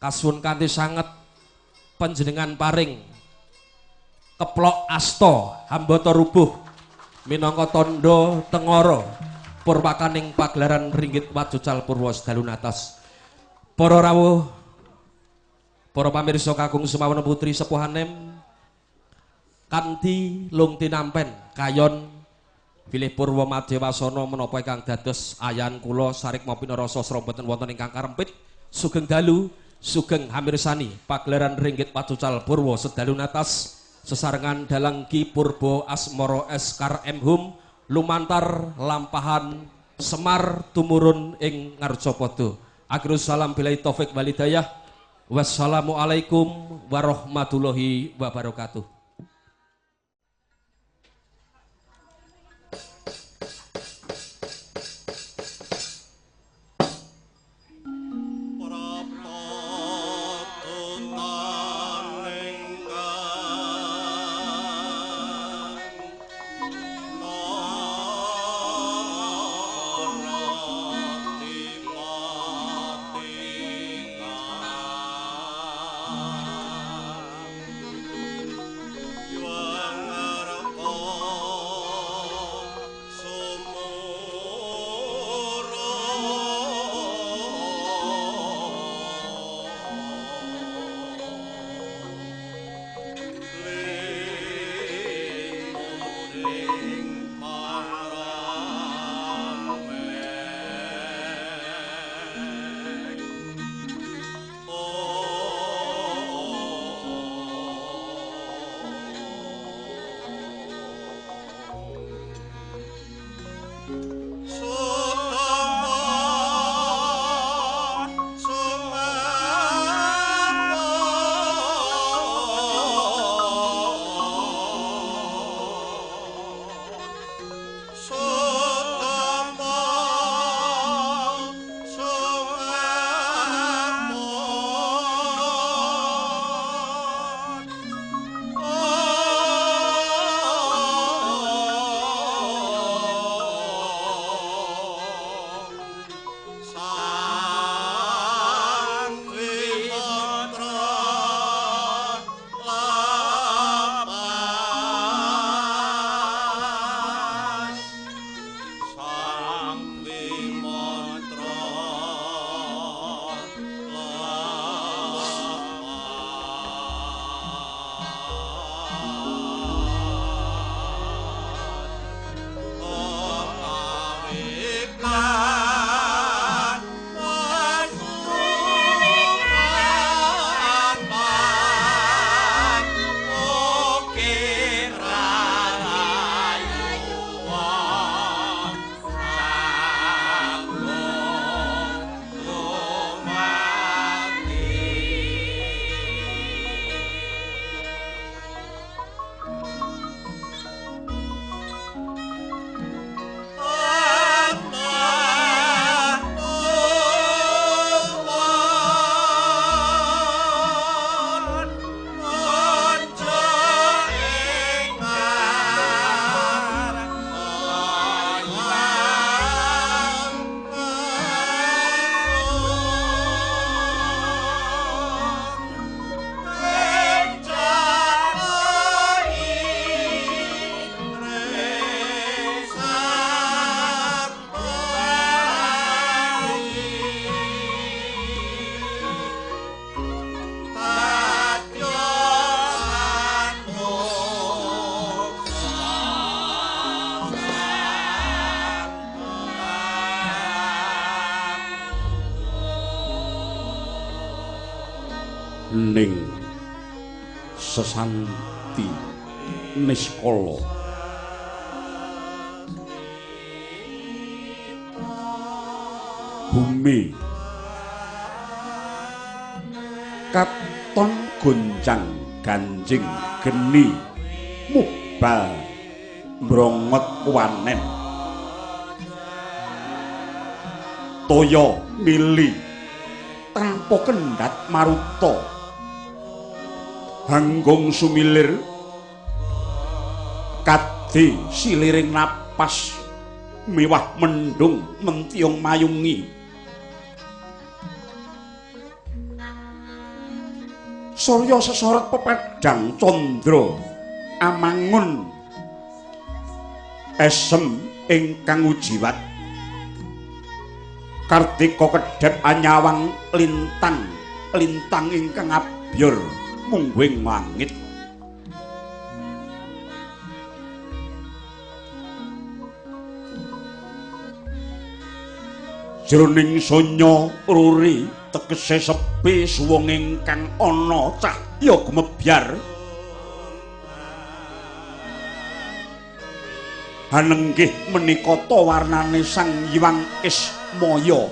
Kasuwun kanthi sanget panjenengan paring keplok asta hambata rubuh minangka tandha tengara purwakaning pagelaran ringgit wacucal purwa sedalu natas. Para rawuh, para pamirsa kakung semawana putri sepuhanem kanthi lung tinampen kayon bilih purwa madewasana menapa ingkang dados ayan kula sarikma pinarasa sromboten wonten ingkang karempit. Sugeng dalu, sugeng hamirsani pagelaran ringgit wacucal purwa sedalu natas sesarengan dalang Ki Purbo Asmoro Eskar M Hum lumantar lampahan Semar tumurun ing Ngarcapada. Akhirul salam billahi taufik walhidayah. Wassalamualaikum warahmatullahi wabarakatuh. Ning sesanti niskala bumi katon goncang ganjing geni mubal mbrongot kuwanen toya mili tanpa kendhat maruta hanggung sumilir kadhe siliring napas miwah mendung mentiyung mayungi. Surya sesorot pepadhang candra amangun esem ingkang ujiwat. Kartika kedhep anyawang lintang lintang ingkang abyor mungguing langit. Jroning sonya ruri tegese sepi suwung ingkang ana cahya gumebyar. Hanenggih menika ta warnane Sang Hyang Ismaya.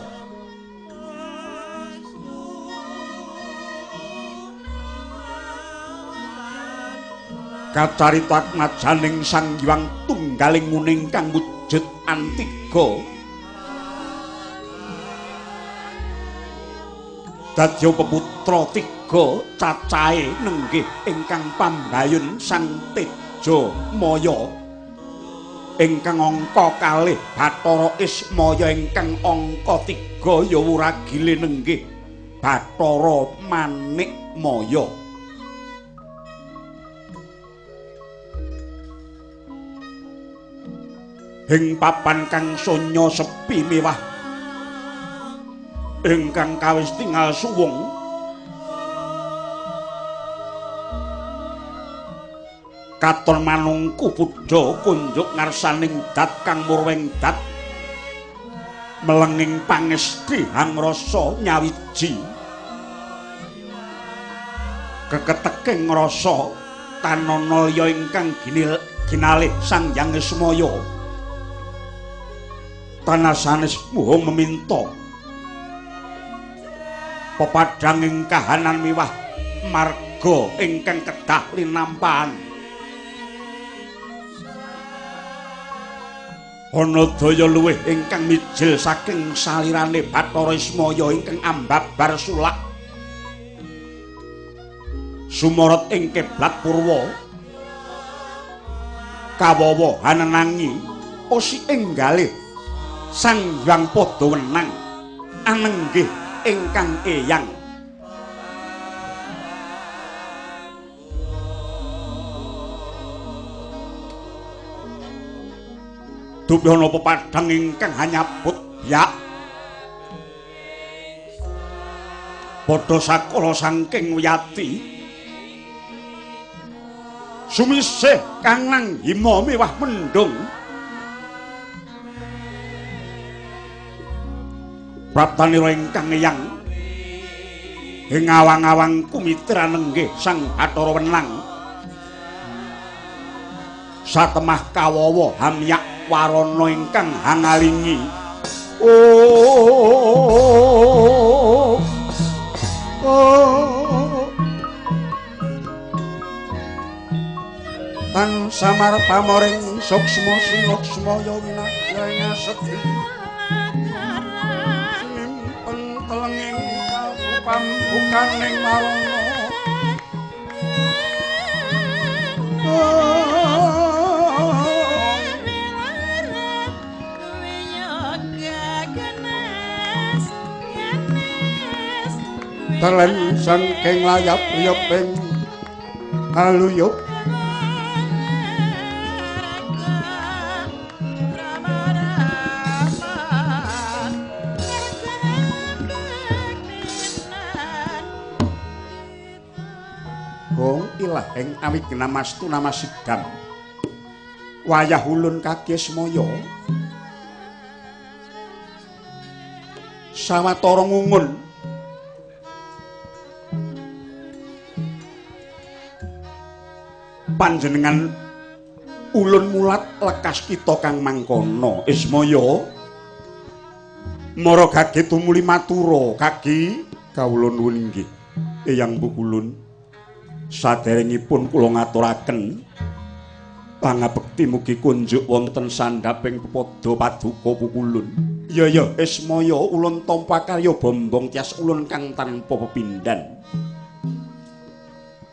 Kacarita atmajaning Sang Hyang tunggaling muning kang wujud antiga. Dadya peputra tiga cacahe nenggih ingkang pambayun Sang Teja Maya ingkang angka kalih Bathara Ismaya ingkang angka tiga ya wuragile nenggih Bathara Manikmaya. Ing papan kang sonya sepi mewah ingkang kawis tinggal suwung katon manungku pudha kunjuk ngarsaning dat kang murwing dat melenging pangesti hangrasa nyawiji keketeking rasa tanana liya ingkang ginalih Sang Hyang Ismaya. Tanah sanes muhung meminta pepadhang ing kahanan miwah marga ingkang kedah linampahan. Ana daya luwih ingkang mijil saking salirane Bathara Ismaya ingkang ambabar sulak sumorot ing kiblat purwa kawawa hanenangi osik galih Sang Hyang Padha wenang anenggih ingkang eyang. Dupi ana pepadhang ingkang hanyabut byak padha sakala saking wiyati sumisih kang nang hima mewah mendung. Praptanira ingkang eyang ing awang-awang kumitra nenggih Sang Bathara wenang satemah kawawa hamyak warana ingkang hangalingi. Oh, oh, tan samar pamoring suksma sinuksma ya winaya ing sedhi telenging pambukaning marana. Telen saking layap liyeping aluyup ilah ing awignamastu namasidam wayah ulun kagismaya sawetara ngungun panjenengan ulun mulat lekas kita kang mangkono. Ismaya mara gage tumuli matura kaki kawula nuwun inggih Eyang Pukulun. Saderengipun kula ngaturaken pangabekti mugi kunjuk wonten sandhaping pepada paduka Pukulun. Ya ya Ismaya ulun tampa karya bombong tias ulun kang tanpa pepindhan.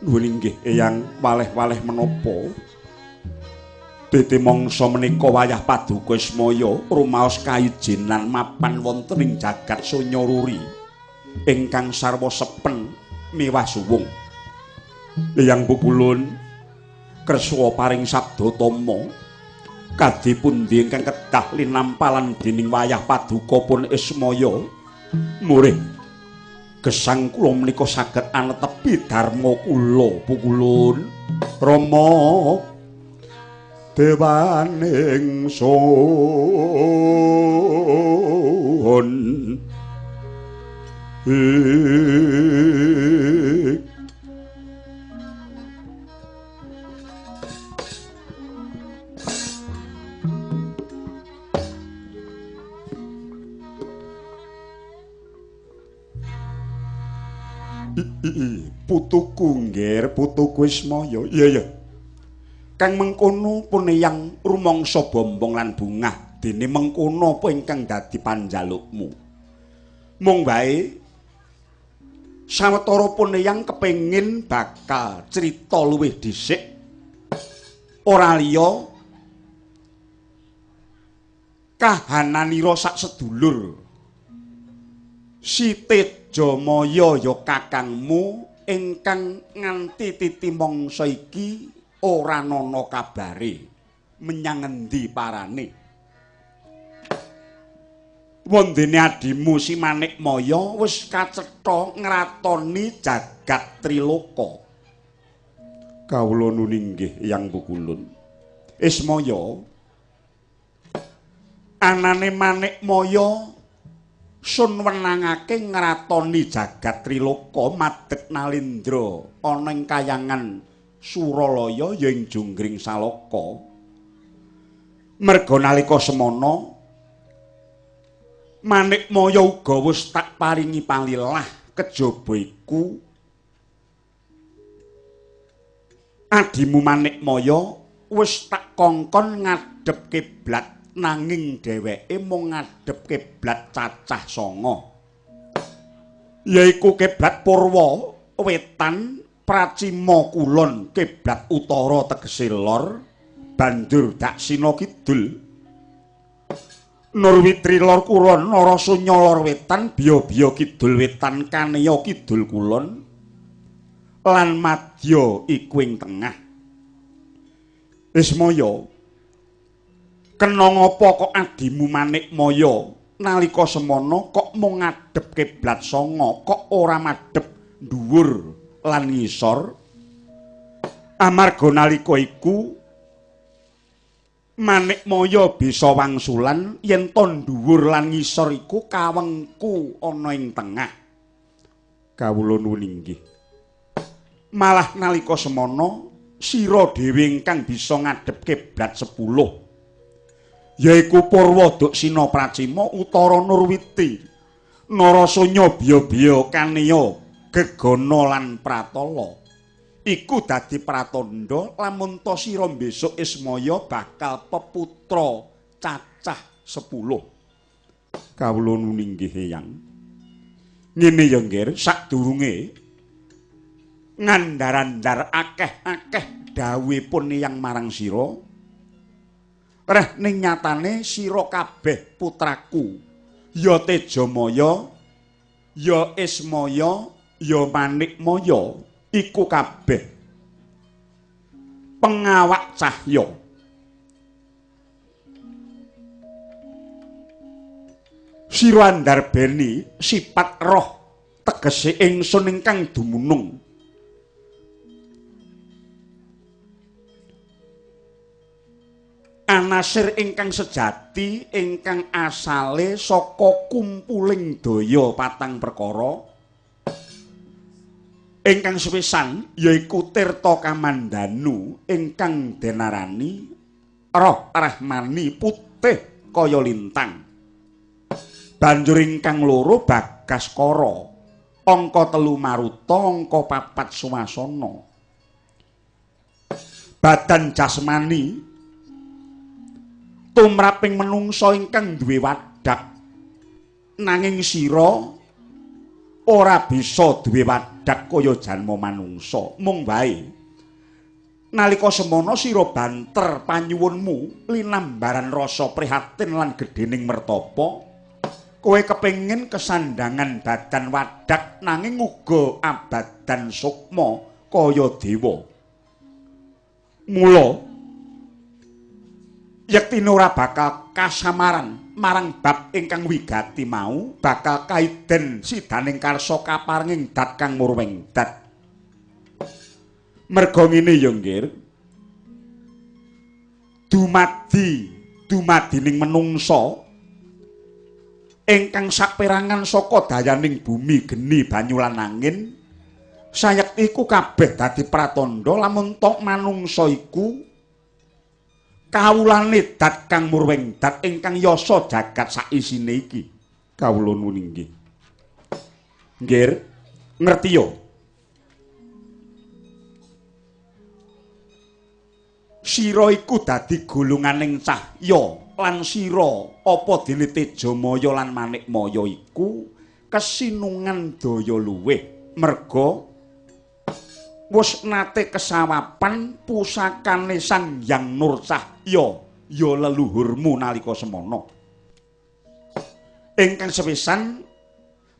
Nuwun inggih Eyang, waleh-waleh menapa? Titi mangsa menika wayah paduka Ismaya rumaos kayijinan mapan wonten ing jagat Sonya Ruri ingkang sarwa sepen miwah suwung. Eyang Pukulun kersa paring sabda tama kadhi pundi ingkang kedah linampalan dening wayah paduka pun Ismaya murih gesang kula menika saged anetepi dharma kula Pukulun. Rama dewaning sun putuku nggir, putuku Ismaya. Iya iya. Kang mengkono pun eyang rumangsa bombong lan bungah dene mengkono apa ingkang dadi panjalukmu. Mung wae sawetara pun eyang kepengin bakal crita luwih dhisik ora liya kahananira sak sedulur. Si Tejamaya ya kakangmu ingkang nganti titi mangsa iki ora ana kabare menyang endi parane. Wondene adimu si Manikmaya wis kacetha ngratoni jagat Triloka. Kawula nuni nggih Eyang Pukulun. Ismaya anane Manikmaya sun wenangake ngratoni jagat Triloka madeg nalindra ana ing kayangan Suralaya ya ing Jonggring Salaka. Merga nalika semana Manikmaya uga wis tak paringi palilah kejaba iku adimu Manikmaya wis tak kongkon ngadhep kiblat nanging dheweke mung ngadhep kiblat cacah 9 yaiku kiblat Purwa wetan Pracima kulon kiblat utara tegese lor banjur daksina kidul Nurwitri lor kulon Narasunya lor wetan Biya-biya kidul wetan Kaneya kidul kulon lan madya iku ing tengah. Ismaya kena ngapa kok adimu Manikmaya nalika semana kok mung ngadhep kiblat 9 kok ora madhep dhuwur lan ngisor? Amarga nalika iku Manikmaya bisa wangsulan yen to dhuwur lan ngisor iku kawengku ana ing tengah. Kawula nuwun inggih. Malah nalika semana sira dhewe ingkang bisa ngadhep kiblat 10 yaiku Purwa Daksina Pracima Utara Nurwiti Narasunya Biya-biya Kaneya Gegana lan Pratala. Iku dadi pratandha lamun ta sira besok Ismaya bakal peputra cacah 10. Kawula nuni nggih Eyang. Ngene ya nggir, sadurunge ngandar-andar akeh-akeh dawuhipun Eyang marang sira. Reh ning nyatane sira kabeh putraku, ya Tejamaya, ya Ismaya, ya Manikmaya iku kabeh pengawak cahya. Sira andarbeni sifat roh tegese ingsun ingkang dumunung. Anasir ingkang sejati ingkang asale saka kumpuling daya patang perkara. Ingkang sepisan yaiku Tirta Kamandanu ingkang denarani roh rahmani putih kaya lintang. Banjur ingkang loro Bagaskara, angka 3 Maruta, angka 4 Suwasana. Badan jasmani tumraping menungsa ingkang duwe wadak, nanging sira ora bisa duwe wadak kaya janma manungsa. Mung wae nalika semana sira banter panyuwunmu linambaran rasa prihatin lan gedhening mertapa. Kowe kepengin kesandangan badan wadak nanging uga abadan sukma kaya dewa. Mula yektine ora bakal kasamaran marang bab ingkang wigati mau bakal kaiden sidaning karsa kaparenging dat kang murwing dat. Merga ngene ya nggir, dumadi dumadining menungsa ingkang saperangan saka dayaning bumi geni banyu lan angin sayekti iku kabeh dadi pratandha lamun tok manungsa iku kawulane dat kang murwing dat ingkang yasa jagat saisine iki. Kawula nuwun inggih. Nggir, ngerti yo. Sira iku dadi golonganing cahya lan sira apa dene Tejamaya lan Manikmaya iku kesinungan daya luwih merga wis nate kesawapan pusakane Sang Hyang Nur Cahya ya leluhurmu nalika semana. Ingkang sepisan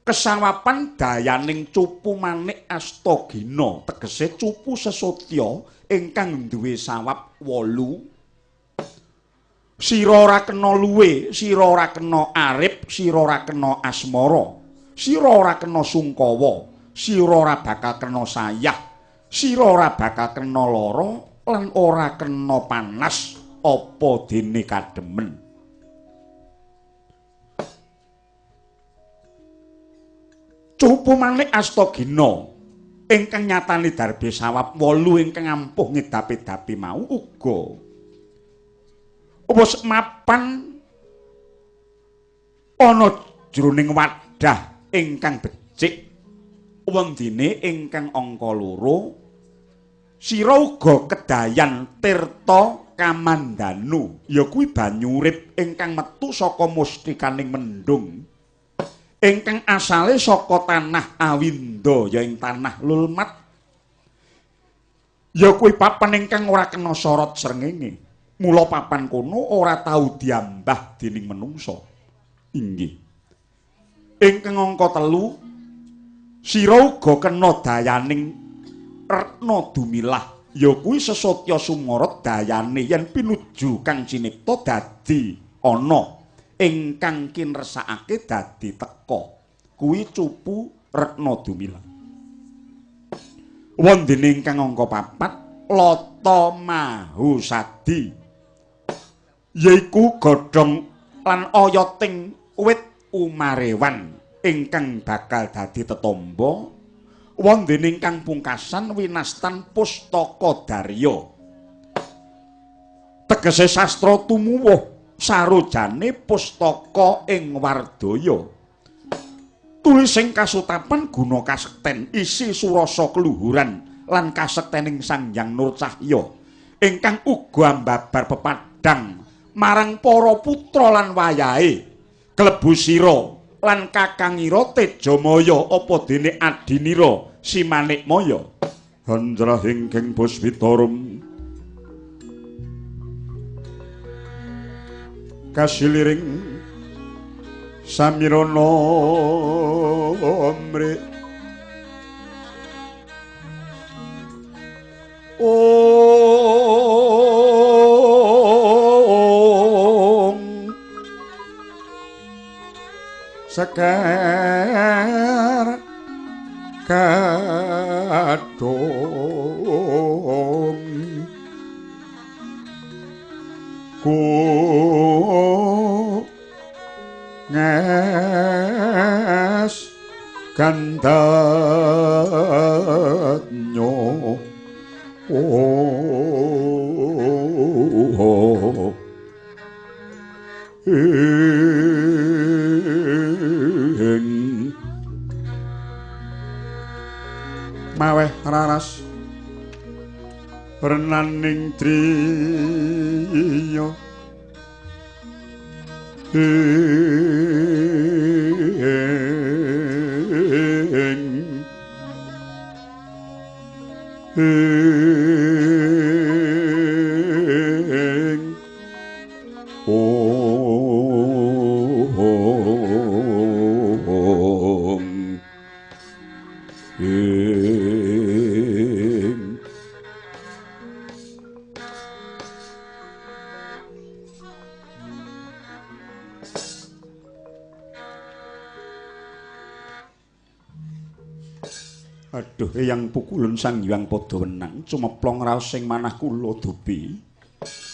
kesawapan dayaning cupu manik Astagina tegese cupu sesotya ingkang duwe sawap 8. Sira ora kena luwe, sira ora kena arep, sira ora kena asmara, sira ora kena sungkawa, sira ora bakal kena sayah, sira ora bakal kena lara lan ora kena panas apa dene kademen. Cupu manik Astagina ingkang nyatane darbe sawap 8 ingkang ampuh ngedapi-dapi mau uga wis mapan ana jroning wadah ingkang becik wendine ingkang angka 2 sira uga kedayan tirta kamandanu ya kuwi banyu urip ingkang metu saka mustikaning mendung ingkang asale saka tanah Awinda ya ing tanah Lulmat ya kuwi papan ingkang ora kena sorot srengenge. Mula papan kono ora tau diambah dening menungsa. Inggih. Ingkang angka 3 sira uga kena dayaning Retna Dumilah ya kuwi sesotya sumorot dayane yen pinuju kang cinipta dadi ana ingkang kinresakake dadi teka. Kuwi cupu Retna Dumilah. Wondene ingkang angka 4 Lata Mahusadi yaiku godhong lan oyoting wit umarewan ingkang bakal dadi tetombo. Wondene ingkang pungkasan winastan Pustaka Darya tegese sastra tumuwuh sarojane pustaka ing wardaya tulising kasutapan guna kasekten isi surasa keluhuran lan kasektening Sang Hyang Nur Cahya ingkang uga ambabar pepadhang marang para putra lan wayahe klebu sira lan kakangira Tejamaya apa dene adinira si Manikmaya. Hanjrahing keng puspitarum kasiliring samirana mri ong seker kadung ku nges gandanyo oh ing maweh raras renaning driya ing ing ong ing. Aduh, Eyang Pukulun Sang Hyang Padha wenang cumeplong raos sing manah kula dupi.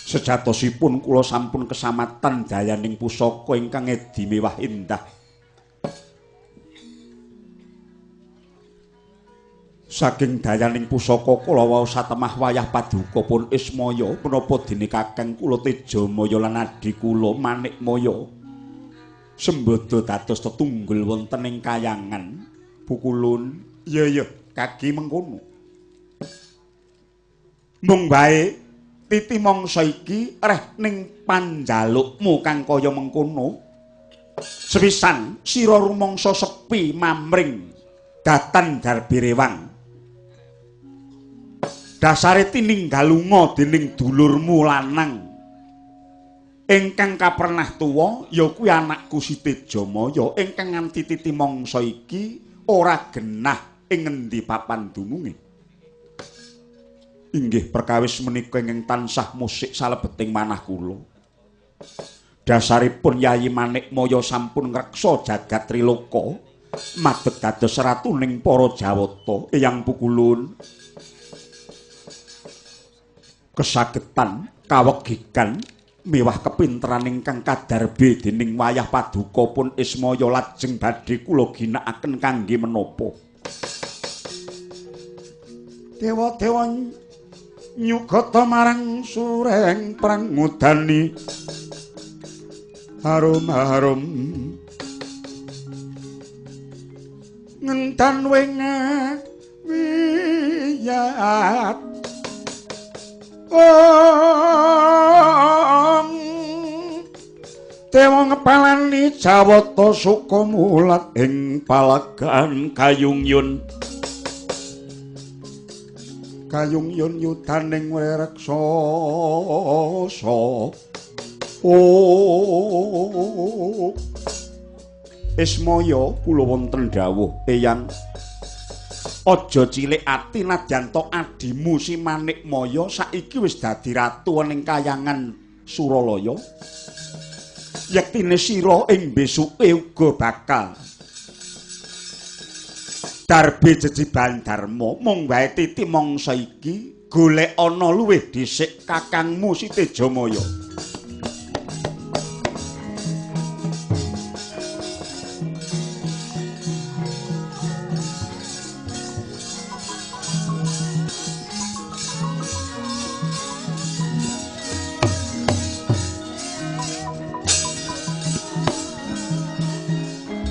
Sejatosipun kula sampun kesamatan dayaning pusaka ingkang edi mewah indah. Saking dayaning pusaka kula wau satemah wayah paduka pun Ismaya menapa dene kakang kula Tejamaya lan adhi kula Manikmaya sembada dados tetunggul wonten ing kayangan. Pukulun, iya iya, kagi mengkono. Mung wae titi mangsa iki reh ning panjalukmu kang kaya mengkono. Sepisan sira rumangsa sepi mamring datan darbi rewang. Dasare tininggal lunga dening dulurmu lanang ingkang kapernah tuwa ya kuwi anakku Si Tejamaya ingkang nganti titi mangsa iki ora genah ing ngendi papan dununge. Inggih perkawis menika ingkang tansah musik salebeting manah kula. Dasaripun Yayi Manikmaya sampun ngreksa jagat Triloka madeg dados ratuning para Jawata. Eyang Pukulun, kesagetan kawegigan miwah kepinteran ingkang kadarbe dening wayah paduka pun Ismaya lajeng badhe kula ginakaken kangge menapa. Dewa-dewa nyugata marang sureng prangudani harum-harum ngentan wengah wiyat. Om Dewa ngepalani Jawata suka mulat ing palagan kayung yun. Kayung yun yudaning reksasa. Oh Ismaya kula wonten dawuh Eyang, aja cilik ati nadyan to adimu Si Manikmaya saiki wis dadi ratu ning kayangan Suralaya. Yektine sira ing besuke uga bakal darbe jejiban dharma. Mung wae titi mangsa iki golek ana luwih dhisik kakangmu Si Tejamaya.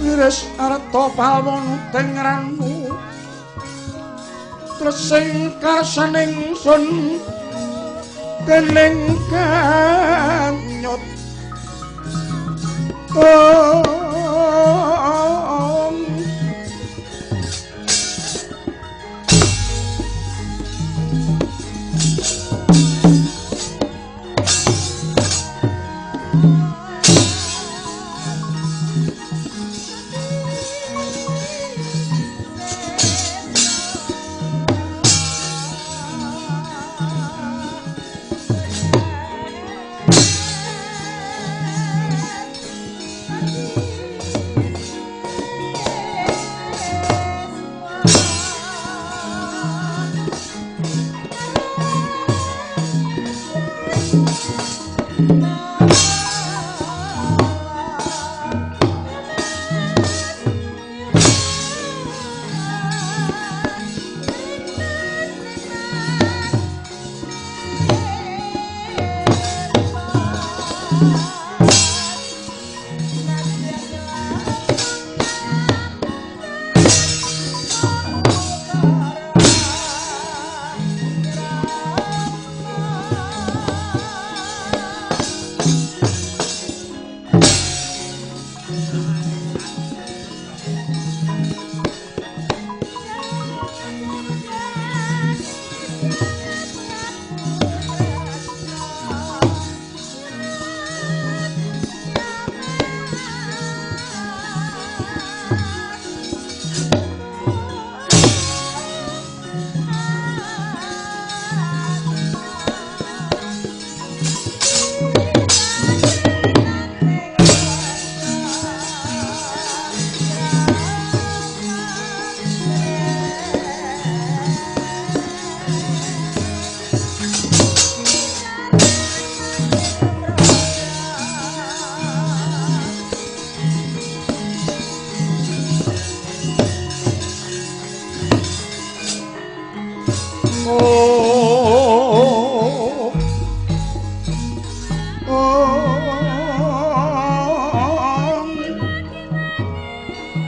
Wires arta palwonuting ranu tresing karsaning sun dening kanyut. Om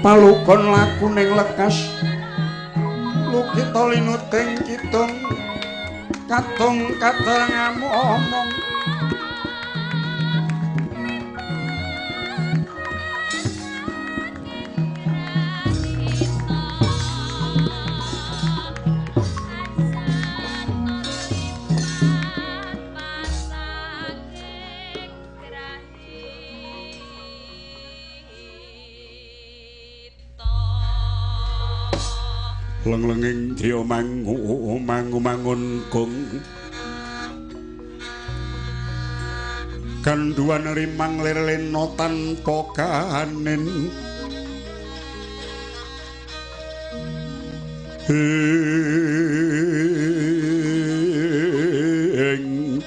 Palukon laku ning lekas lukita linuting kidung katung katerangamu omong. Lenglenging dya mangu mangu mangun gong ganduan rimang lir lena tanpa kahanin ing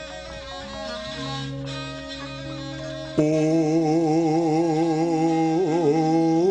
ong ing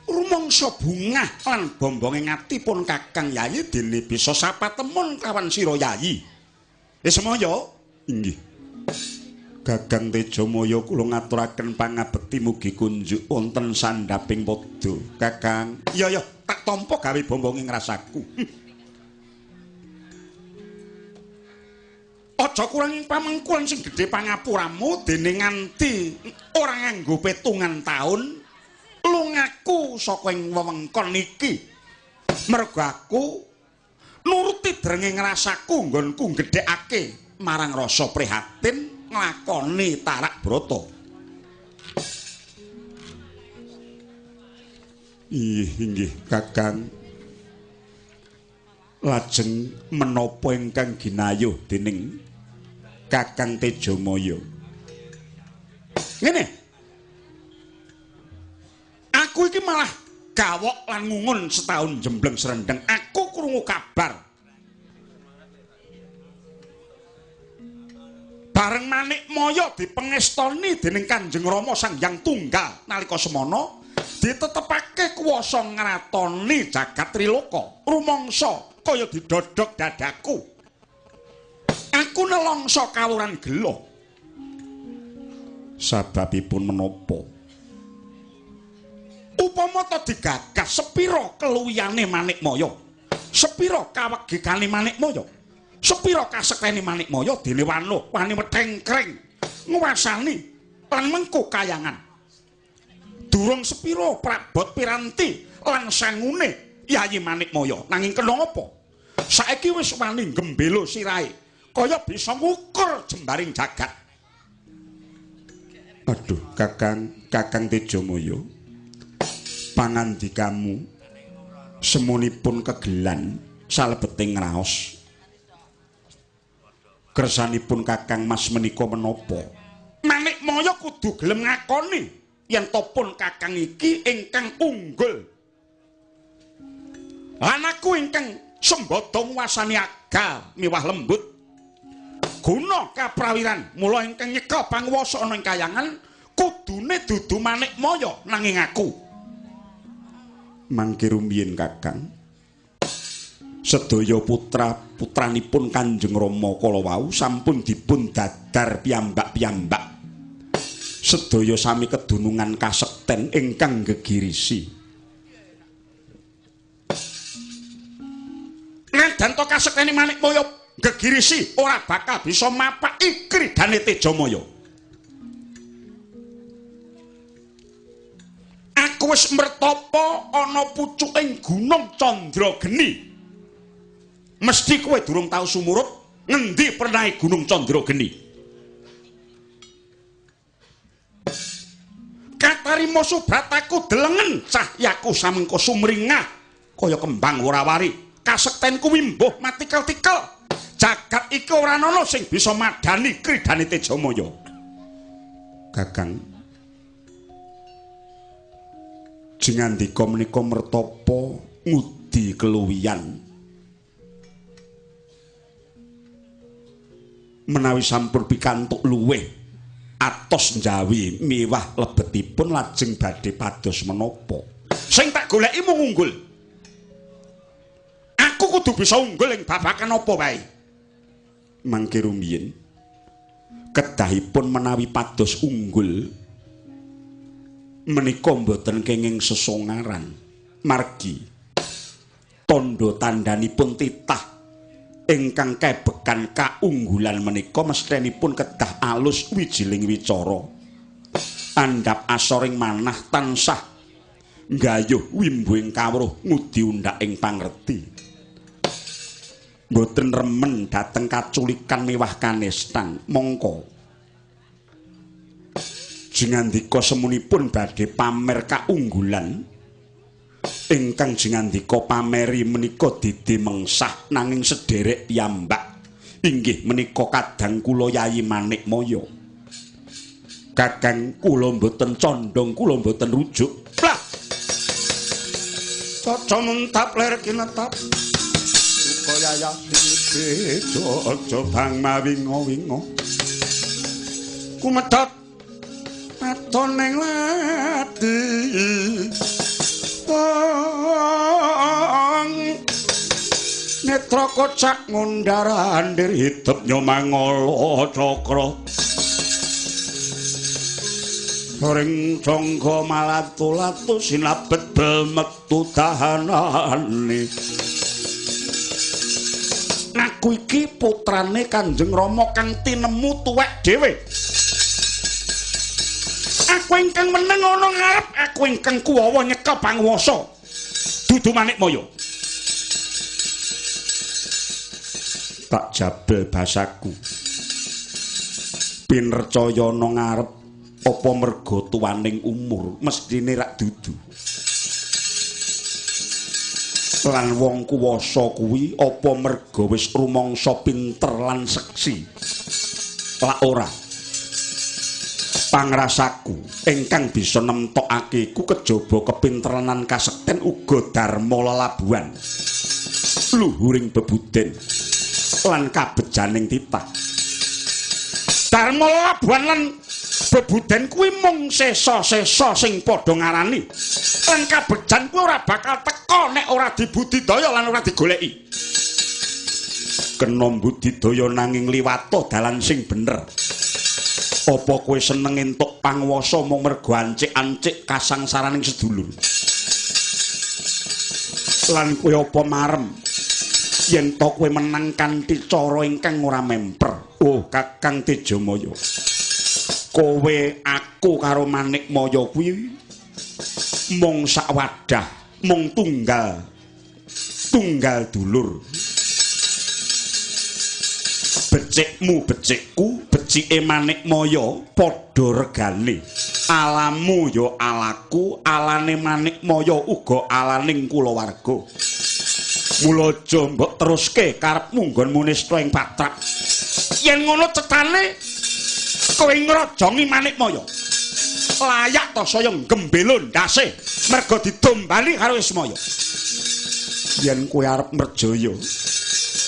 Rumangsa bungah lan bombonge ngatipun Kakang Yayi dene bisa sapatemun kawan sira Yayi. Ismaya, inggih. Gagang Tejamaya kula ngaturaken pangabekti mugi kunjuk wonten sandhaping padha. Kakang, iya ya, tak tampa gawe bombonge ngrasaku. Aja kurang ing pamengkuan sing gedhe pangapuramu dene nganti ora nganggo petungan taun lungaku saka ing wewengkon iki. Mergo aku nuruti drenge ngrasaku nggonku gedhekake marang rasa prihatin nglakoni tarak brata. Inggih, inggih Kakang. Lajeng menapa ingkang ginayuh dening Kakang Tejamaya? Ngene. Aku iki malah gawok lan ngungun setahun jembleng serendeng. Aku krungu kabar bareng Manikmaya dipengestoni dening Kanjeng Rama Sang Hyang Tunggal nalika semana ditetepake kuwasa ngratoni jagat Triloka. Rumangsa kaya didodhog dadaku. Aku nelongso kawuran gela. Sababipun menapa? Upama ta digagas sepira keluwihane Manikmaya, sepira kawegikane Manikmaya, sepira kasektene Manikmaya dene wanuh wani wethengkring nguwasani lan mengko kayangan. Durung sepira prabot piranti lan sangune Yayi Manikmaya, nanging kena apa? Saiki wis wani gembelo sirahe kaya bisa ngukur jembaring jagat. Aduh, Kakang, Kakang Tejamaya, pangandikamu semunipun kegelan salebeting raos. Kersanipun Kakang Mas menika menapa? Manikmaya kudu gelem ngakoni yen topun Kakang iki ingkang unggul. Lan aku ingkang sembada nguwasani agal miwah lembut. Guna kaprawiran mula ingkang nyekel panguwasa ana ing kayangan kudune dudu Manikmaya nanging aku. Mangke rumiyin Kakang, sedaya putra-putranipun Kanjeng Rama kala wau sampun dipun dadar piyambak-piyambak. Sedaya sami kedunungan kasekten ingkang gegirisi. Najan to kasektene Manikmaya gegirisi ora bakal bisa mapaki kridane Tejamaya. Aku wis mertapa ana pucuking Gunung Candrageni. Mesti kowe durung tau sumurup ngendi pernahe Gunung Candrageni. Katarima subrataku delengen cahyaku samengko sumringah kaya kembang ora-wari. Kasektenku wimbuh matikel-tikel. Jagat iki ora ana sing bisa madani kridane Tejamaya. Kakang, jengandika menika mertapa ngudi keluwihan. Menawi sampun pikantuk luwih atos njawi miwah lebetipun lajeng badhe pados menapa? Sing tak goleki mung unggul. Aku kudu bisa unggul ing babagan apa wae. Mangke rumiyin kedahipun menawi pados unggul menika mboten kenging sesongaran margi tandha tandhanipun titah ingkang kebekan kaunggulan menika mesthenipun kedah alus wijiling wicara andhap asoring manah tansah nggayuh wimbuhing kawruh ngudi undhaking pangerti mboten remen dhateng kaculikan miwah kanestan. Mongko jengandika semunipun badhe pamer kaunggulan ingkang jengandika pameri menika didi mengsah nanging sederek piyambak inggih menika kadang kula Yayi Manikmaya. Kakang kula mboten condong, kula mboten rujuk. Lah caca mentap ler kinetap duka yayah bejo aja bang mawinga-winga kumedhot aton ning lati tong netra kocak ngundar-andir hidup nyomangala cakra ring jangga malatu-latu sinabet bel metu dahanane. Aku iki putrane Kanjeng Rama kang tinemu tuwek dhewe. Aku ingkang meneng ana ngarep, aku ingkang kuwawa nyekel panguwasa. Dudu Manikmaya. Tak jabel basaku. Pinercaya ana ngarep apa merga tuwaning umur mesthine rak dudu. Lan wong kuwasa kuwi apa merga wis rumangsa pinter lan seksi. Lak ora. Pangrasaku ingkang bisa nemtokake ku kejaba kepinteran lan kasekten uga dharma lelabuhan luhuring bebuden lan kabejaning titah. Dharma lelabuhan lan bebuden kuwi mung sesa-sesa sing padha ngarani lan kabejan kuwi ora bakal teka nek ora dibudidaya lan ora digoleki. Kena budidaya nanging liwata dalan sing bener. Apa kowe seneng entuk panguwasa mung mergo ancik-ancik kasangsaraning sedulur? Lan kowe apa marem yen to kowe menang kanthi cara ingkang ora memper? Oh, Kakang Tejamaya. Kowe aku karo Manikmaya kuwi mung sak wadah, mung tunggal. Tunggal dulur. Becikmu becikku, becike Manikmaya padha regane. Alamu ya alaku, alane Manikmaya uga alaning kulawarga. Mula aja mbok teruske karepmu nggonmu nista ing patrap. Yen ngono cetane kowe ngrojongi Manikmaya. Layak ta saya gembelo ndase merga didombali karo Ismaya. Yen kowe arep merjaya,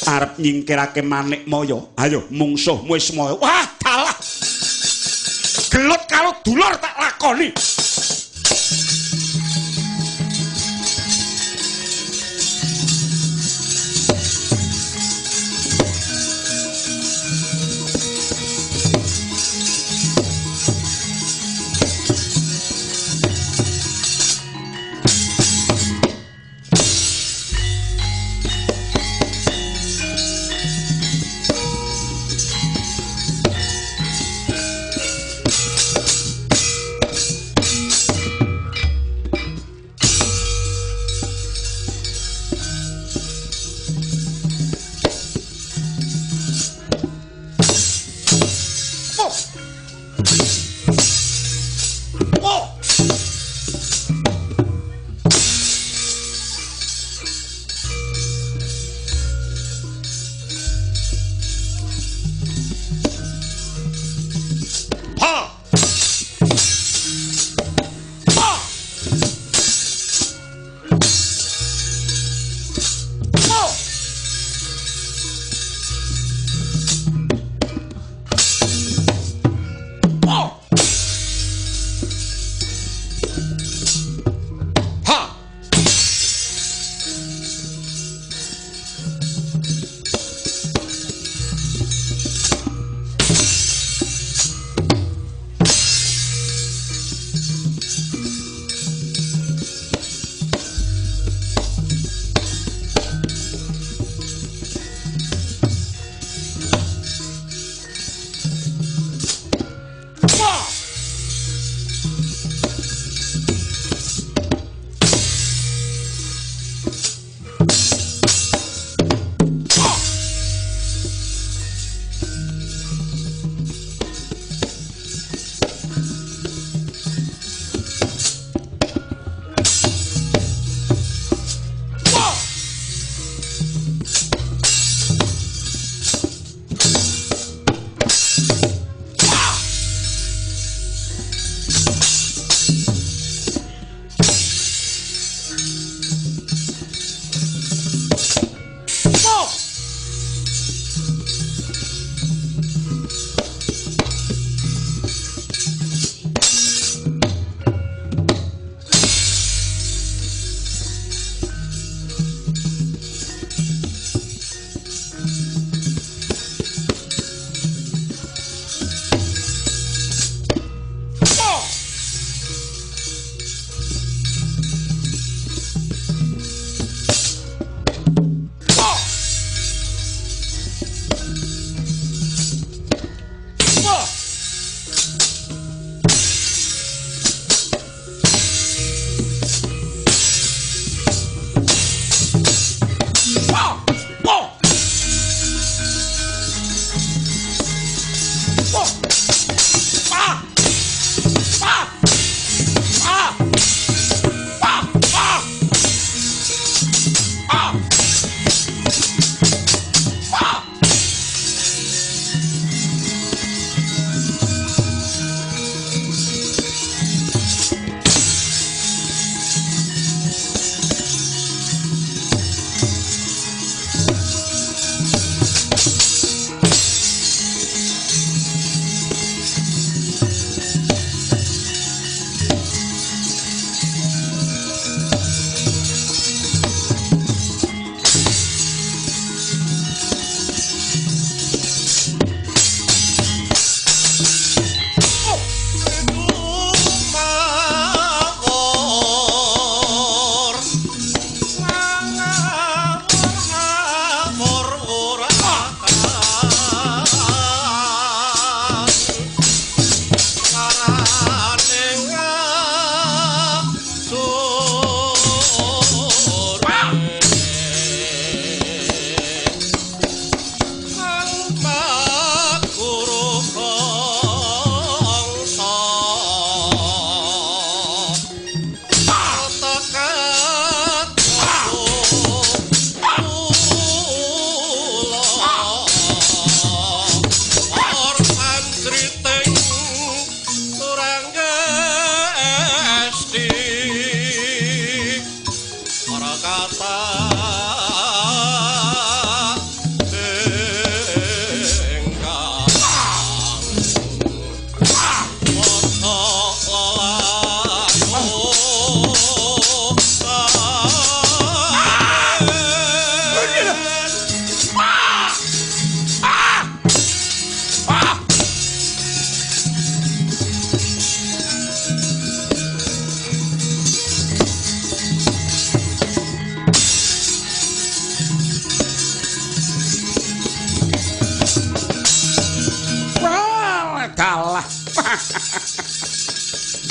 arep nyingkirake Manikmaya, ayo mungsuhmu Ismaya. Wah, dalah. Gelut karo dulur tak lakoni.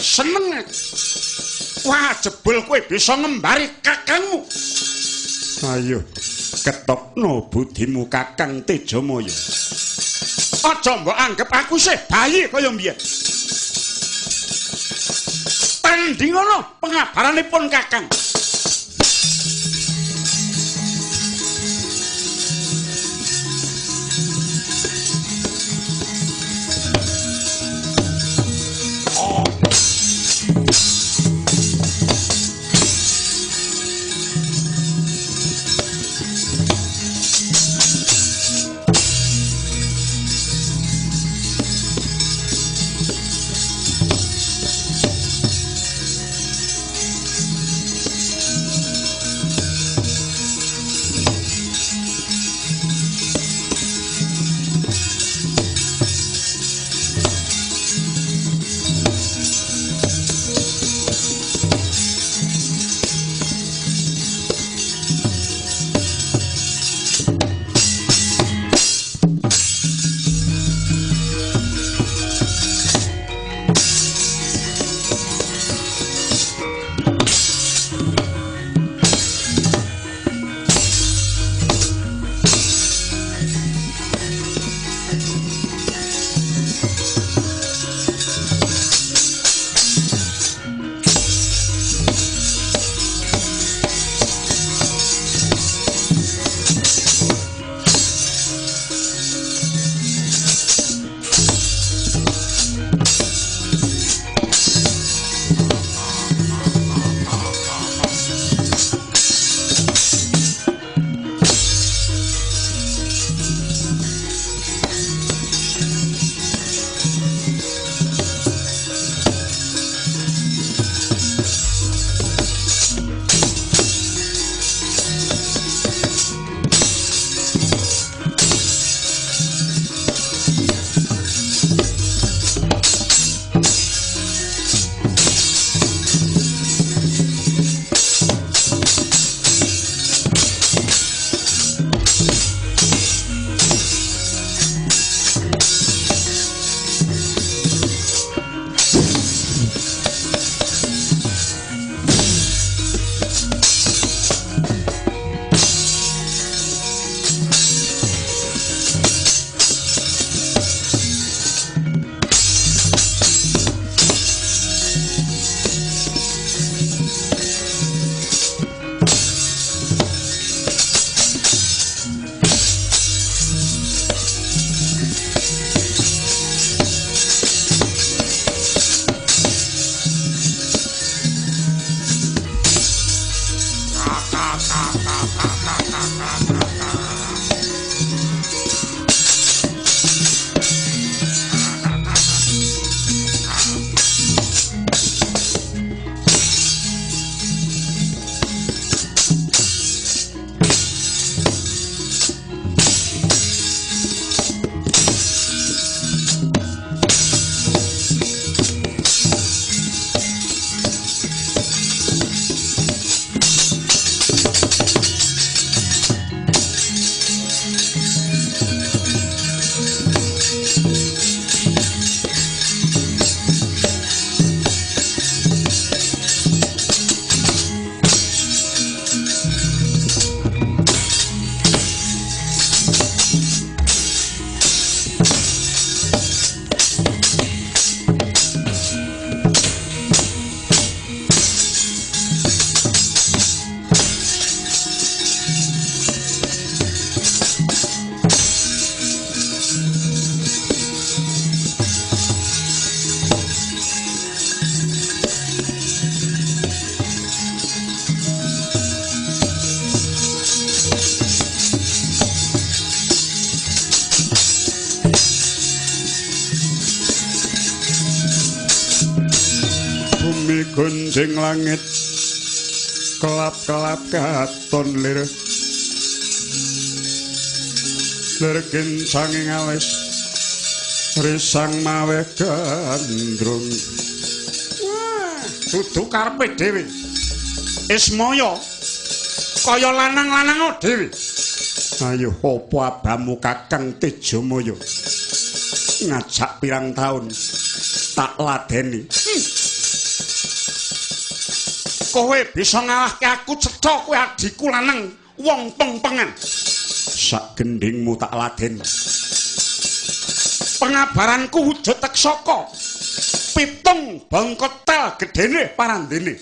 Seneng. Wah, jebul kowe bisa ngembari kakangmu. Ayo, ketokno budimu Kakang Tejamaya. Aja mbok anggep aku sih bayi kaya mbiyen. Tandingono pengabaranipun Kakang. Gunjing langit kelap-kelap katon lir lir kincanging alis risang maweh gandrung. Wah, dudu karepe dhewe Ismaya kaya lanang-lanang dhewe. Ayo apa abamu Kakang Tejamaya ngajak pirang taun Tak ladeni. Kowe bisa ngalahke aku cetha kowe adhiku lanang wong pengpengan. Sak gendhingmu tak ladeni. Pengabaranku wujud teksaka. Pitung bangketel gedene parandene.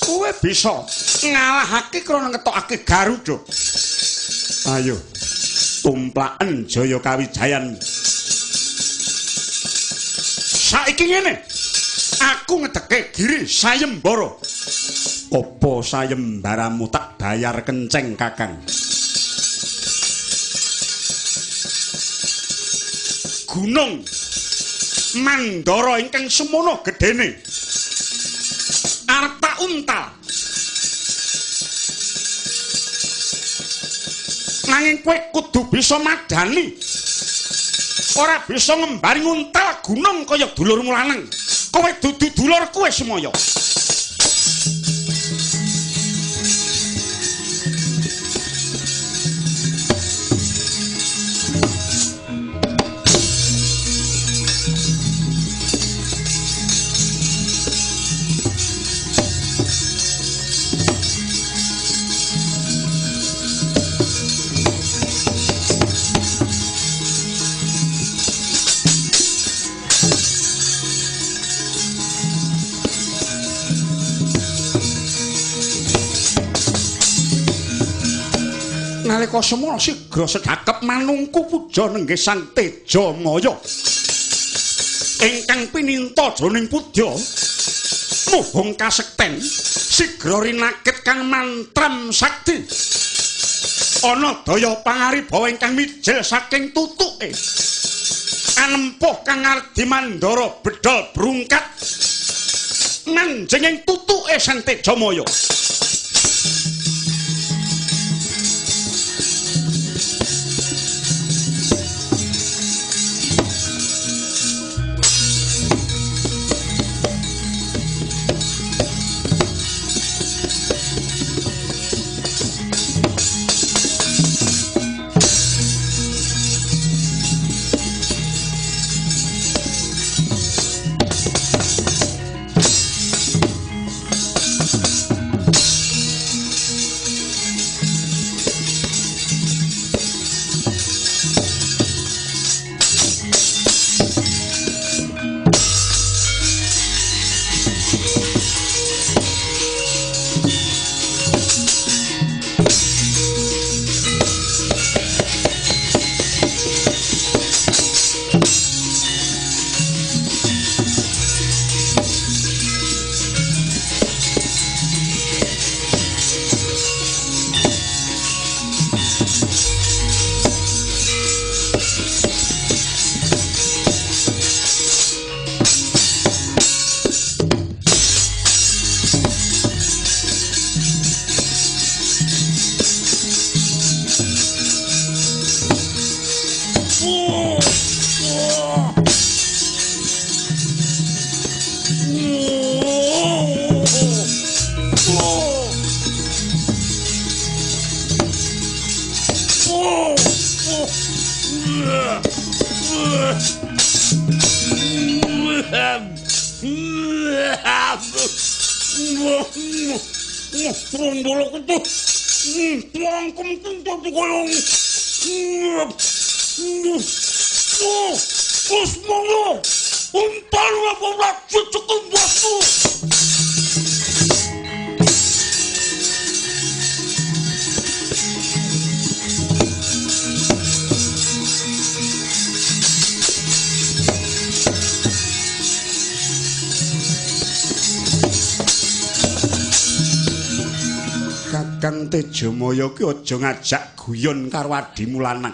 Kowe bisa ngalahake krana ngetokake Garuda. Ayo tumplaken Jaya Kawijayan. Saiki ngene. Aku ngedeke giri sayembara. Apa sayembaramu tak bayar kenceng, Kakang? Gunung Mandara ingkang semono gedene arep tak untal. Nanging kowe kudu bisa madani. Ora bisa ngembari nguntal gunung kaya dulurmu lanang. Kowe dudu dulurku Ismaya. Nalika semono sigra sedhakep manungku puja nenggih Sang Tejamaya ingkang pininta jroning pudya muhung kasekten sigra rinakit kang mantram sakti ana daya pangaribawa ingkang mijil saking tutuke anempuh kang Ardi Mandara bedhol brungkat manjing ing tutuke Sang Tejamaya. Kakang Tejamaya ki aja ngajak guyon karo adhimu lanang.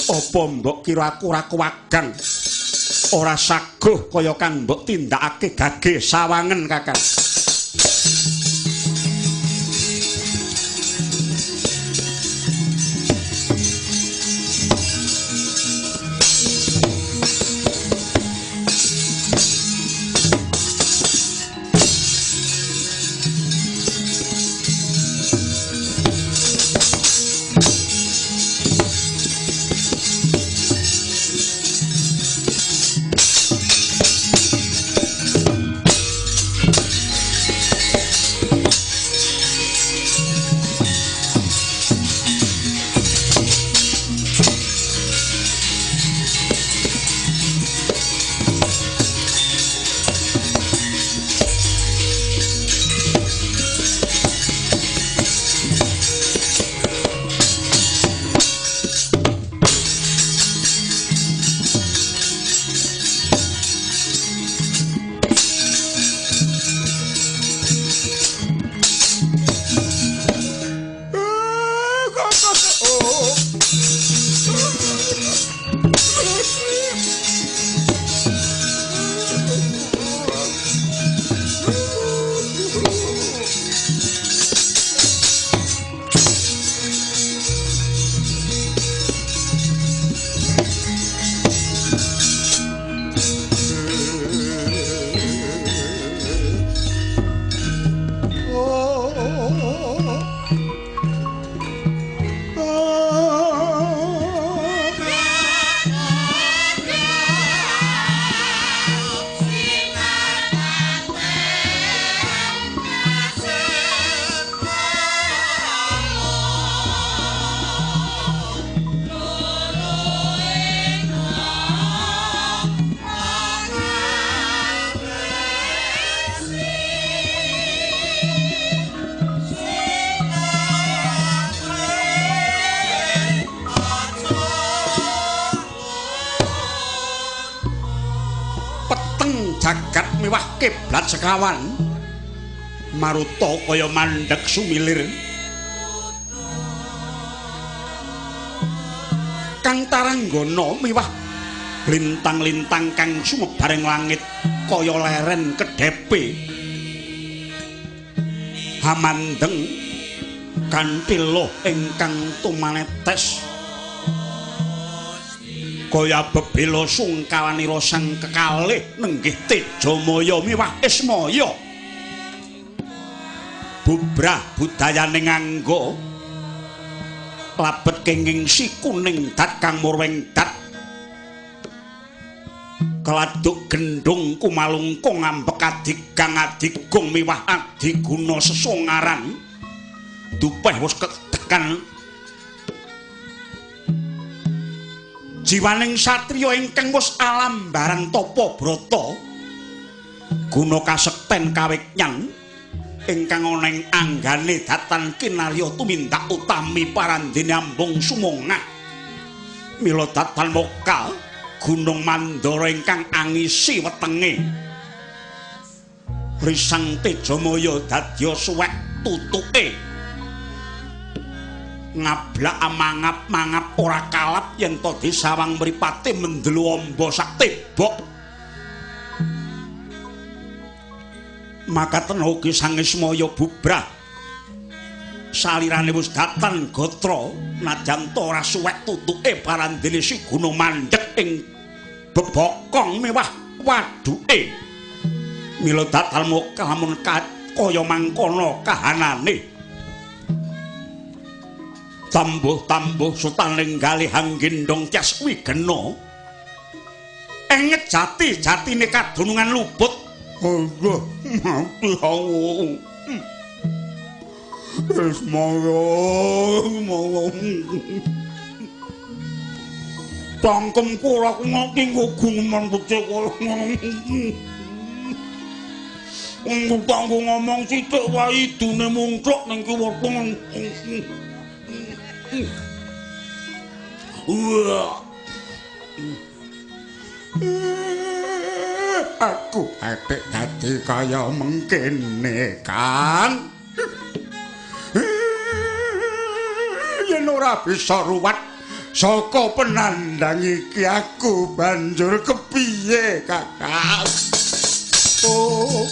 Apa mbok kira aku ora kewagang? Ora saguh kaya kang mbok tindakake gage sawangen, Kakang. jagat miwah kiblat sekawan maruta kaya mandheg sumilir kang taranggana miwah lintang-lintang kang sumebar ing langit kaya leren kedhepe hamandeng kanthi loh ingkang tumanetes kaya bebela sungkawanira sang kekalih nenggih Tejamaya miwah Ismaya bubrah budayane nganggo labet kenging si kuning dat kang murwing dat keladuk gendhung kumalungkung ambek adigang adigung miwah adiguna sesongaran dupeh wis ketekan jiwaning satriya ingkang wis alambaran tapa brata guna kasekten kawiknyan ingkang ana ing anggane datan kinarya tumindak utami parandene ambung sumongah mila datan mokal Gunung Mandara ingkang angisi wetenge risang Tejamaya dadya suwek tutuke ngablak mangap-mangap ora kalap yen to disawang mripate mendelu amba sak tebok makaten ugi Sang Ismaya bubrah salirane wis datan gatra najan ta ora suwek tutuke parandene si gunung mandheg ing bebokong mewah waduke mila datan lamun kaya mangkono kahanane tambuh-tambuh sutaning galih anggendong tyas wigena ing jati-jatine kadunungan luput. Allah mati aku Ismaya cangkemku ora ngerti guguman becik kaya ngono tanggo ngomong sithik wae idune mungkluk ning kiwa tengen. Aku atik dadi kaya mengkene, Kang. Yen ora bisa ruwat saka penandang iki aku banjur kepiye, Kakak? Oh.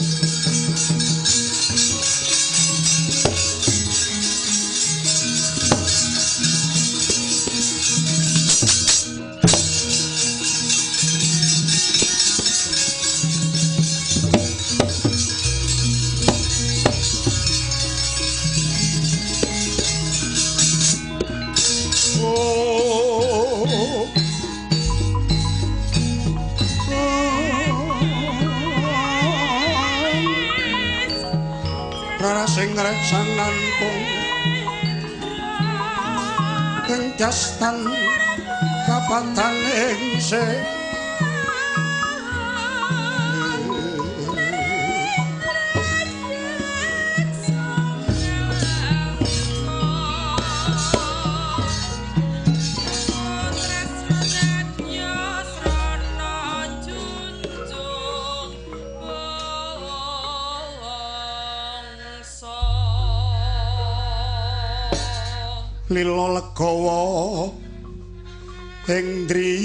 Sing ngresananku ing dastan kapatan ing se lila legawa ing driya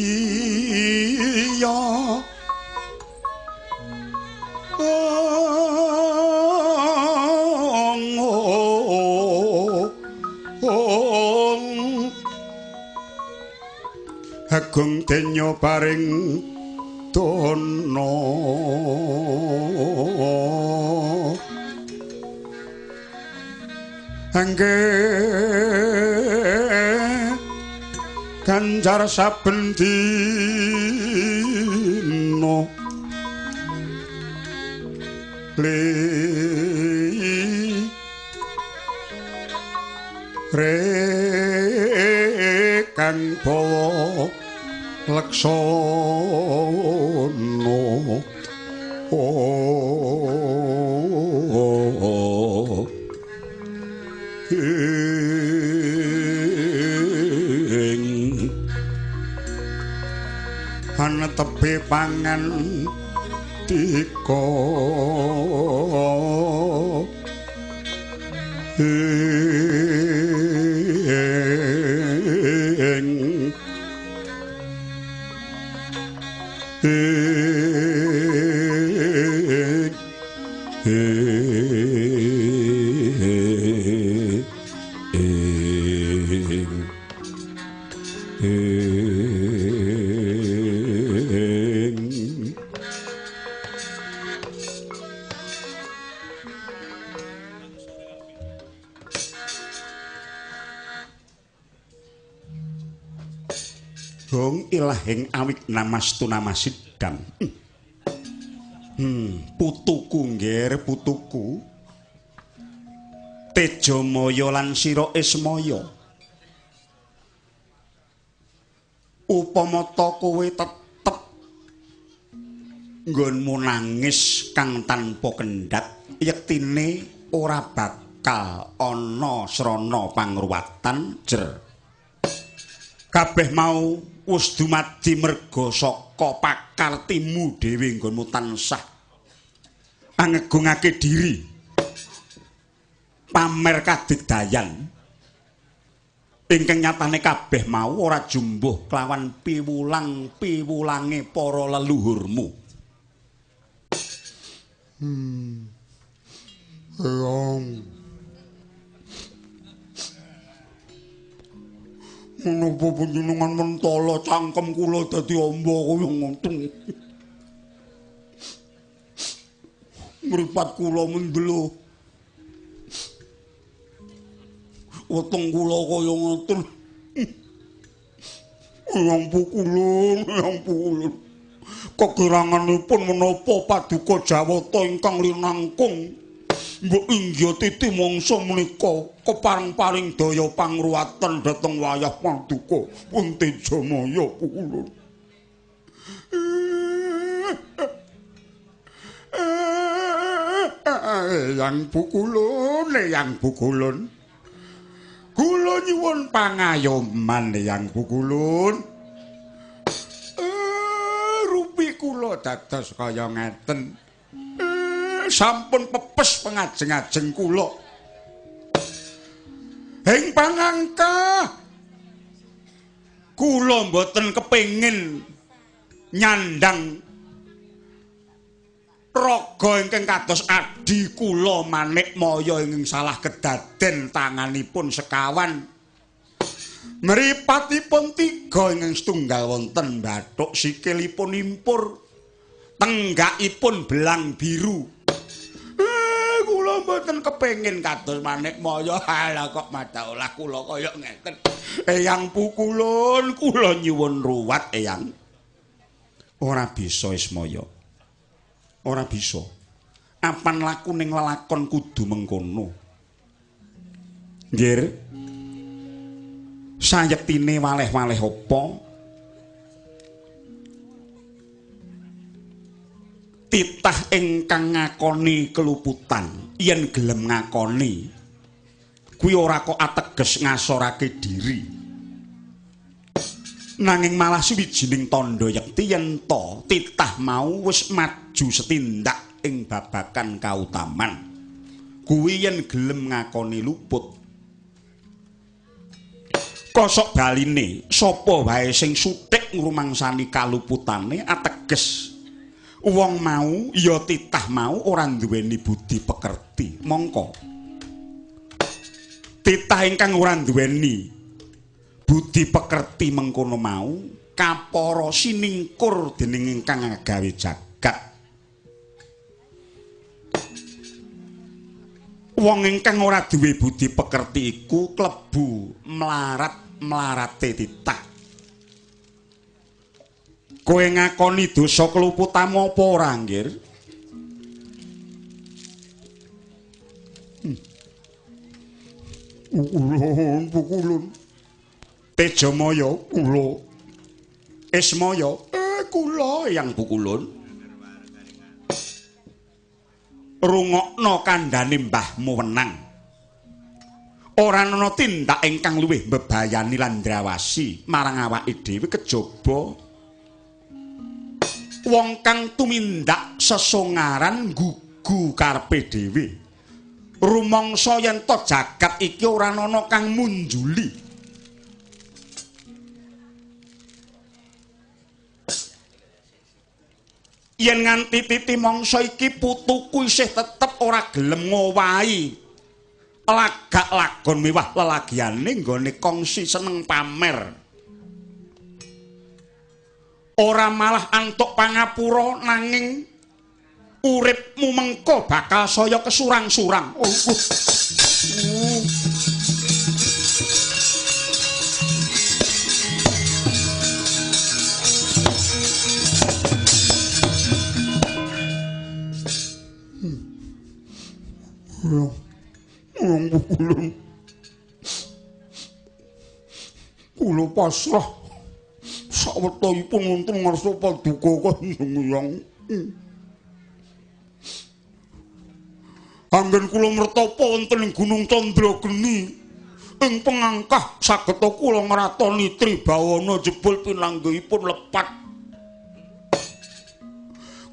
agung denya paring dana angge ganjar saben dina li re kang bawa laksana. Oh ing anetepe pangan Pangandika ing Gong ilahing awik namastu namasidam. Putuku nggir, putuku. Tejamaya lan sira Ismaya. Upama ta kowe tetep nggonmu nangis kang tanpa kendhat, yektine ora bakal ana srana pangruwatan jer. Kabeh mau wis dumadi merga saka pakartimu dhewe nggonmu tansah angegungake diri, pamer kadigdayan ingkang nyatane kabeh mau ora jumbuh kelawan piwulang-piwulange para leluhurmu. Eyang, menapa panjenengan mentala cangkem kula dadi amba kaya ngoten? Mripat kula mendelo, weteng kula kaya ngoten. Eyang pukulun, eyang pukulun, kekiranganipun menapa paduka Jawata ingkang linangkung mbok inggih titi mangsa menika kepareng-paring daya pangruwatan dhateng wayah paduka pun Tejamaya pukulun. Eyang pukulun, eyang pukulun, kula nyuwun pangayoman eyang pukulun. Rupi kula dados kaya ngeten. Sampun pepes pengajeng-ajeng kula. Ing pangangka kula mboten kepengin nyandang raga ingkang kados adhi kula Manikmaya ingkang salah kedaden tanganipun sekawan. Mripatipun tiga ingkang setunggal wonten bathuk, sikilipun impur, tenggakipun belang biru. Kula mboten kepengin kados Manikmaya. Halah kok madaolah kula kaya ngeten. Eyang pukulun, kula nyuwun ruwat eyang. Ora bisa Ismaya. Ora bisa. Apan laku ning lelakon kudu mengkono. Nggir. Sayektine waleh-waleh apa? Titah ingkang ngakoni keluputan, yen gelem ngakoni kuwi ora kok ateges ngasorake diri, nanging malah suwijining tandha yekti yen ta titah mau wis maju setindak ing babagan kautaman. Kuwi yen gelem ngakoni luput. Kosok baline sapa wae sing suthik ngrumangsani kaluputane ateges wong mau ya titah mau ora nduweni budi pekerti. Mongko titah ingkang ora nduweni budi pekerti mengkono mau kapara siningkur dening ingkang agawe jagat. Wong ingkang ora duwe budi pekerti iku klebu mlarat-mlarate titah. Kowe ngakoni dosa keluputamu apa ora, nggir? Pukulun, pukulun. Tejamaya kula. Ismaya, kula yang pukulun. Rungokno kandhane mbahmu wenang. Ora ana tindak ingkang luwih mbebayani lan ndrawasi marang awake dhewe kejaba Wong kang tumindak sesongaran gugu karepe dhewe. Rumangsa yen to jagat iki ora ana kang munjuli. Yen nganti titi mangsa iki putuku isih tetep ora gelem ngowahi lagak lagon mewah lelagiane nggone kongsi seneng pamer. Ora malah antuk pangapura nanging uripmu mengko bakal saya kesurang-surang. Oh. Kula pasrah sawetahipun wonten ngarsa paduka Kanjeng Hyang. Anggen kula mertapa wonten ing Gunung Candrageni ing pengangkah sageta kula ngratoni Tribawana jebul pinanggihipun lepat.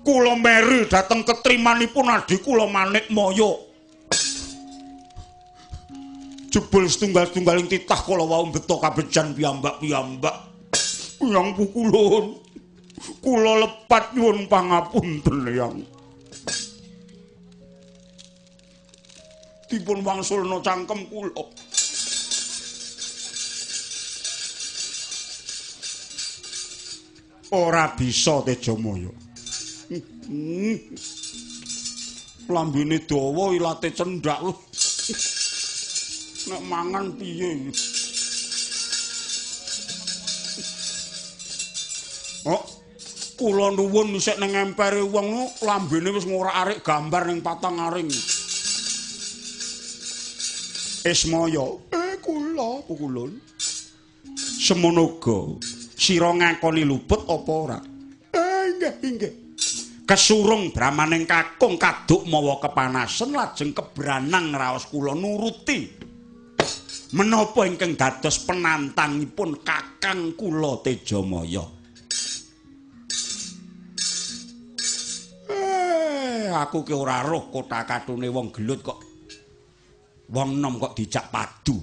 Kula meri dhateng ketrimanipun adhi kula Manikmaya. Jebul setunggal-setunggaling titah kala wau mbeta kabejan piyambak-piyambak. Yang pukulun kula lepat nyuwun pangapunten Yang. Dipun wangsulna cangkem kula. Ora bisa Tejamaya. Lambene dawa ilate cendhak. Nek mangan piye? Oh, kula nuwun isih ning empere wong lambene wis ngorak-arik gambar ning patang aring. Ismaya, kula pukulun. Semono uga sira ngakoni luput apa ora? Nggih, nggih. Kesurung bramaning kakung kaduk mawa kepanasen lajeng kebranang raos kula nuruti. Menapa ingkang dados penantangipun kakang kula Tejamaya? Aku ki ora roh kotha-kathune wong gelut kok. Wong nom kok dijak padu.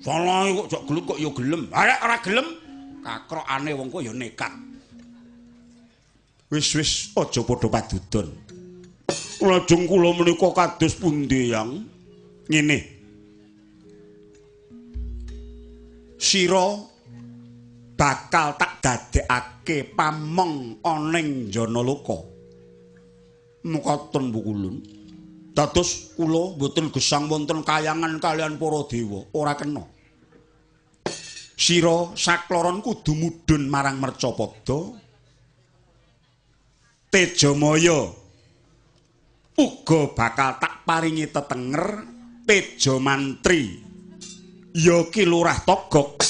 Salah kok jak gelut kok ya gelem. Arek ora gelem, kakrokane wong kok ya nekat. Wis aja padha padudon. Lajeng kula menika kados pundi, Yang? Ngene. Sira bakal tak dadekake pamong ana ing Janaloka. Mekaten pukulun. Dados kula mboten gesang wonten kayangan kalian para dewa, ora kena. Sira sakloron kudu mudhun marang Mercapada. Tejamaya uga bakal tak paringi tetenger Tejamantri ya Ki Lurah Togok.